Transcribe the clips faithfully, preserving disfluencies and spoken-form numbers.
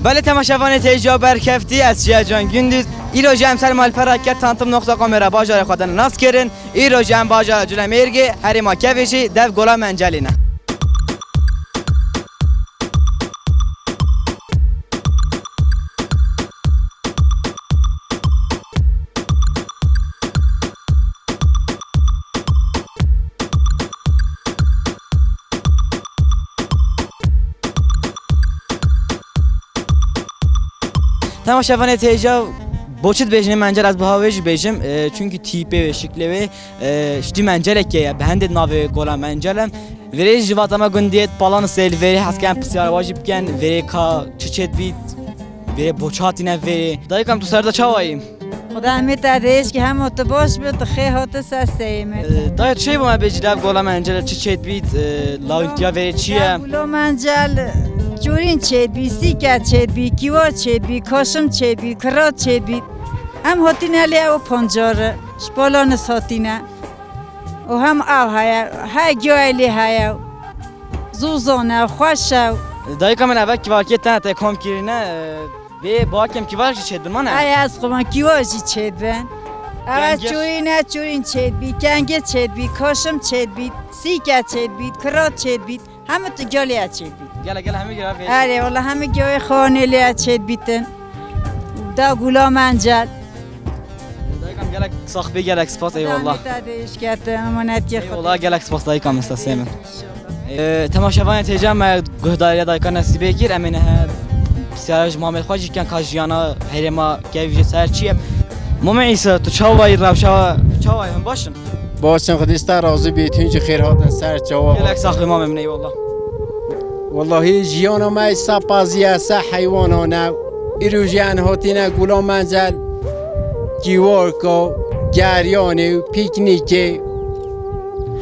Belê temaşevanê têja berkeftî, ez Şiya Can Gündüz. Îro jî em ser malpereke tantim nokta com re bajarê xwe de nas kirin. Îro jî em bajara Culemêrgê, herêma Kevî jî dev Gola Mencelê ne. Temaşevanê têja, bo çi dibêjinê Mencel, ez bi ha wê jî bêjim, e, çunkî tîpê wê, şiklê wê, e, ştî Mencelekê ye, bi hendê navê Gola Mencel e. Verê ji vata me gundiyê Palanisê, li verê hez ken pisyara wa jî bikin, verê ka çi çêdibît, verê bo çi hatine verê. Dayikam, tu ser de çawa yî? Xuda hemî te dêş ki hemo tu baş bi, tu xê hati ser seyê me. E, dayê, tu şey bo me bêjî, dev Gola Mencel çi çêdibît, e, lawintiya verê çi ye? Dev Gola Mencel, çûrîn çêdibî, sîke çêdibî, kîwa çêdibî, kaşim çêdibî, kira çêdibî. Em hatine lê ew pancar, ji Palanis hatine. Û hem av heye, he giyayê lê heye. Zûzan e, xweş e. Dayika min, eve kîvarkê te, te kom kirine, e, vê bakem kîvar jî çêdibin, mane? Ay, ez xwe kîvar jî çêdibin. Eve kengê çûrîn e, çûrîn çêdibî, kengê çêdibî, kaşim çêdibî, sîke çêdibî, kira çêdibî, hemû tu giyalê e çêdibî. Gele, gele, hemî gira vê. Erê, wala hemî giyayê xanê lê e çêdibîtin. Da Gula Mencel. Dayikam, gelek sax bî, gelek spas, eyvallah. Dame te de işketin, emanetiyê Xwedê. Eyvallah, gelek spas dayikam, sesê min. Ee, temaşevanê têca me guhdariya dayika Nesîbê kir, em ê niha pisyara ji mamê xwe jî ken ka jiyana herêma Kevî jê ser çi ye. Mamê Îsa, tu çawa yî, rewşa çawa ye, hûn baş in? Baş in, Xwedê ji te razî bît, hûn jî xêr hatin ser çawa. Gelek sax bî mamê min, eyvallah. Wellahî jiyana me sapazî ye, se heywanan e. Îro jî em hatine Gula Mencel, kîwarka, geryanê û pîknîkê.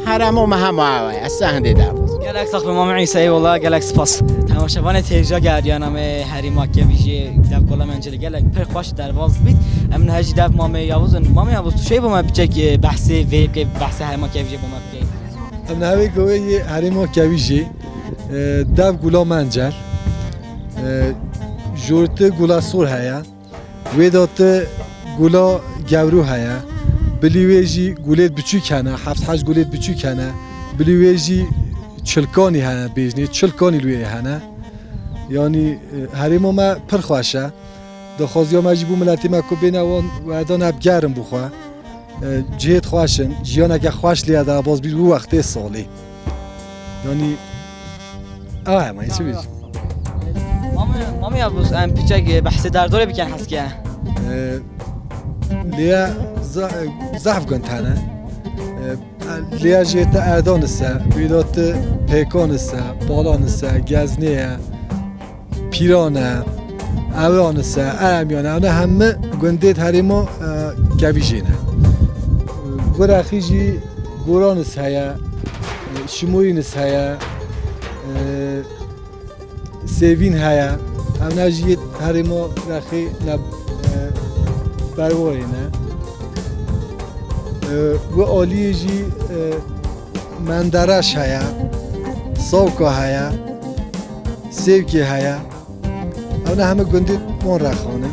Herêma me hema ew e, ez se hindê derbas. Gelek sax be Mamê Îsa, eyvallah, gelek spas. Temaşevanê têja geriyana me herêma Kevî jê dev Gola Mencelê gelek pir xweş derbas bît. Em niha jî dev Mamê Yavuz in. Mamê Yavuz, tu şey bo me biçek, e, behsê vê, behsê herêma Kevî jê bo me bikey? Em niha vê gavê yê herêma Kevî jê, e, dev Gula Mencel, e, jorti Gula Sor heye. Wê de ti gula gewrû heye. Bilî wê jî gulêt biçûk hene, heft heşt gulêt biçûk hene. Bilî wê jî çilkanî hene, bêjnê çilkanî li wê hene. Yanî, e, herêma me pir xweş e. Daxwaziya me jî bû miletê me ku bêne wan werdan hep gerim bixwe. E, cihêt xweş in, jiyaneke xweş lê ye derbas bît wî wextê salê. Yanî, ew hema, çi bêjim? Mami, Mami Yavuz, em piçek, e, behsê derdorê bikin heskê. E, lê ye ze-, zehf gund hene. E, lê ye jê te erdan ise, wî de te pêkan ise, palan ise, geznê ye. Pîran e, ewan ise, eremiyan e, ew ne hemî gundêt herêma, e, Kevîjê ne. Gurexî jî Goranis heye, e, Şimoyînis heye, e, Sêvîn heye. Ew ne jî yê herêma Rexê ne, e, berwarê ne. E, wi aliyê jî, e, Mendereş heye, Sawka heye, Sêvkê heye. Ew ne hemî gundî wan rexan in.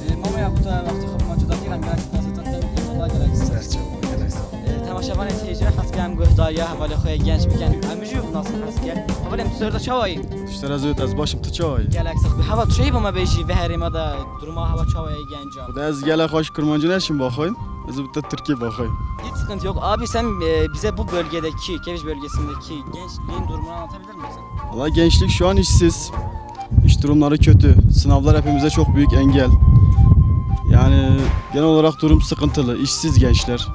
Ê, Mamo ya, ku te wextê xwe bi me cuda kir, em gelek spasê te dikin, eyvallah, gelek spas. Ser çavan, gelek spas. Ê, temaşevanê têjê, hez ke em guhdariya hevalê xwe yê genç bikin. Em jî nasin hez ke. Hevalê min, tu ser de çawa yî? Ji te re zêde ez baş im, tu çawa yî? Gelek sax bî. Heval, tu şey bo me bêjî, vê herêma de duruma hewa çawa ye genca? Xwedê ez gelek xweş kurmancî neşim baxwayim. Ez bi te tirkî baxwayim. Hiç sıkıntı yok. Abi sen, e, bize bu bölgedeki, Keviş bölgesindeki gençliğin durumunu anlatabilir misin? Valla gençlik şu an işsiz. İş durumları kötü. Sınavlar hepimize çok büyük engel. Yani genel olarak durum sıkıntılı. İşsiz gençler.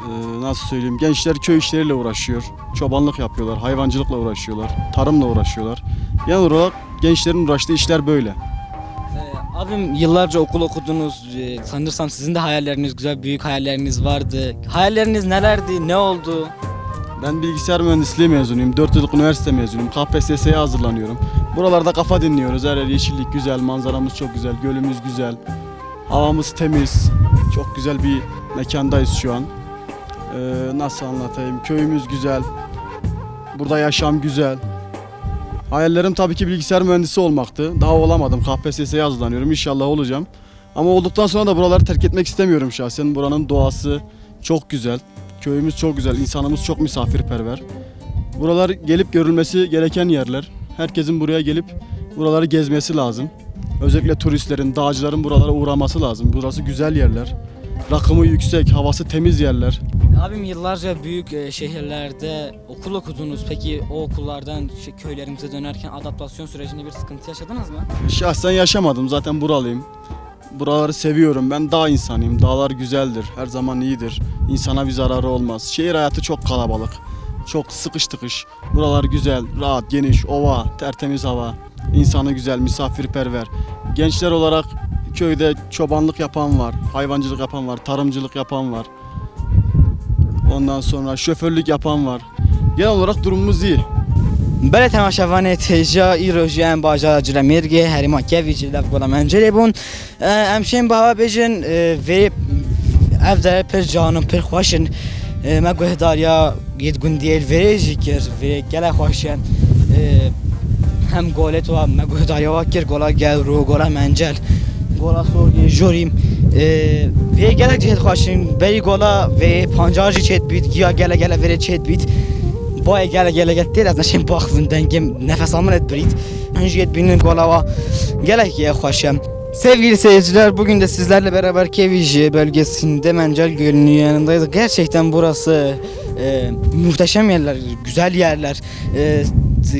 Ee, nasıl söyleyeyim? Gençler köy işleriyle uğraşıyor. Çobanlık yapıyorlar, hayvancılıkla uğraşıyorlar, tarımla uğraşıyorlar. Genel olarak gençlerin uğraştığı işler böyle. Ee, abim, yıllarca okul okudunuz. Ee, sanırsam sizin de hayalleriniz güzel, büyük hayalleriniz vardı. Hayalleriniz nelerdi? Ne oldu? Ben bilgisayar mühendisliği mezunuyum. Dört yıllık üniversite mezunuyum. K P S S'ye hazırlanıyorum. Buralarda kafa dinliyoruz. Her yer yeşillik, güzel. Manzaramız çok güzel. Gölümüz güzel. Havamız temiz. Çok güzel bir mekandayız şu an. Ee, nasıl anlatayım? Köyümüz güzel. Burada yaşam güzel. Hayallerim tabii ki bilgisayar mühendisi olmaktı. Daha olamadım. K P S S'ye hazırlanıyorum. İnşallah olacağım. Ama olduktan sonra da buraları terk etmek istemiyorum şahsen. Buranın doğası çok güzel. Köyümüz çok güzel. İnsanımız çok misafirperver. Buralar gelip görülmesi gereken yerler. Herkesin buraya gelip buraları gezmesi lazım. Özellikle turistlerin, dağcıların buralara uğraması lazım. Burası güzel yerler. Rakımı yüksek, havası temiz yerler. Abim, yıllarca büyük e, şehirlerde okul okudunuz. Peki o okullardan şey, köylerimize dönerken adaptasyon sürecinde bir sıkıntı yaşadınız mı? Şahsen yaşamadım, zaten buralıyım. Buraları seviyorum. Ben dağ insanıyım. Dağlar güzeldir. Her zaman iyidir. İnsana bir zararı olmaz. Şehir hayatı çok kalabalık. Çok sıkış tıkış. Buralar güzel, rahat, geniş, ova, tertemiz hava. İnsanı güzel, misafirperver. Gençler olarak köyde çobanlık yapan var, hayvancılık yapan var, tarımcılık yapan var. Ondan sonra şoförlük yapan var. Genel olarak durumumuz iyi. Belê temaşevanê, hêja îro jî em bajara Cilemêrgê, herêma Kevî jî lev Gola Mencelê bûn. E, em şên baha bêjin, e, vê ev dere pir can û pir xweş in. E, me guhdariya yê gundiyê li vêrê jî kir, vê gelek xweş e. E, hem golê tu me guhdariya wa kir, Gola Gewro, Gola Mencel, Gola Sorgê, Jorîm. E, vê gelek cihê xweş in. Berî gola vê pancar jî çêt bît, giya gele gele vêrê çêt bît. Bayê gele gele gel tê, ez neşên baxivin, dengê nefesa min et birît. Hûn jî yê dibînin gola wa gelek yê xweş e. Sevgili seyirciler, bugün de sizlerle beraber Keviji bölgesinde Mencel Gölü'nün yanındayız. Gerçekten burası e, muhteşem yerler, güzel yerler. E,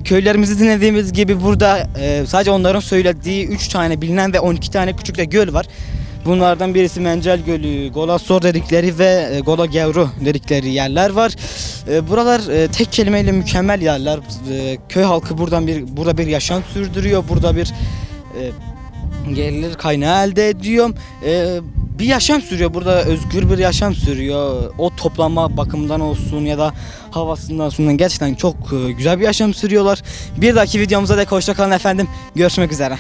köylerimizi dinlediğimiz gibi burada e, sadece onların söylediği üç tane bilinen ve on iki tane küçük de göl var. Bunlardan birisi Mencel Gölü, Gola Sor dedikleri ve e, Gola Gewru dedikleri yerler var. E, buralar e, tek kelimeyle mükemmel yerler. E, köy halkı buradan bir burada bir yaşam sürdürüyor. Burada bir e, gelir kaynağı elde ediyor. E, bir yaşam sürüyor. Burada özgür bir yaşam sürüyor. Ot toplama bakımından olsun ya da havasından olsun, gerçekten çok e, güzel bir yaşam sürüyorlar. Bir dahaki videomuza dek hoşça kalın efendim. Görüşmek üzere.